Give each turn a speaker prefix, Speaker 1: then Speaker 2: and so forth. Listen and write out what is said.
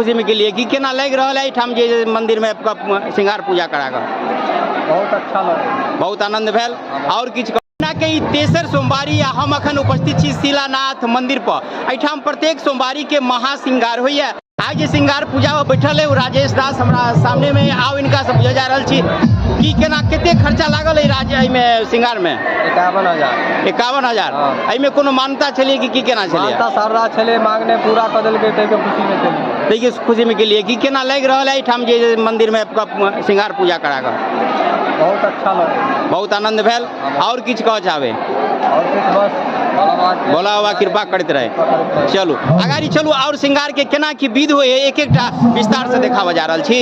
Speaker 1: खुशीमे गेलियै। की केना लागि रहल है एहिठाम जे मन्दिरमे श्रृंगार पूजा करा कऽ?
Speaker 2: बहुत अच्छा लगल,
Speaker 1: बहुत आनंद भेल। आओर किछु के ई तेसर सोमवारी आ हम अखन उपस्थित छी शिलानाथ मंदिर पर। एहिठाम प्रत्येक सोमवारी के महाश्रृंगार होइए। आइ जे श्रृंगार पूजा में बैठल है ओ राजेश दास हमरा सामने में, आउ इनका से बुझे जा रहल छी कि केना कते खर्चा लागल है राज एहिमे श्रृंगार में?
Speaker 2: 51,000।
Speaker 1: 51,000।
Speaker 2: हाँ।
Speaker 1: एहिमे कोनो मान्यता छलियै कि की केना छलियै?
Speaker 2: मानता शारदा छलै, मांगने पूरा कऽ देलकै, ताहिके खुशी में छलियै।
Speaker 1: ताहिके खुशी में गेलियै। की केना लागि रहल है एहिठाम जे मंदिर में श्रृंगार पूजा करा कऽ?
Speaker 2: बहुत अच्छा लगल,
Speaker 1: बहुत आनंद भेल। आओर किछु कहऽ चाहबै?
Speaker 2: आओर किछु बस भोला बाबा के-
Speaker 1: भोला बाबा कृपा करैत रहे। चलू अगाड़ी चलू, आओर श्रृंगार के केना की विध होइ है एक एकटा विस्तार से देखाबऽ जा रहल छी।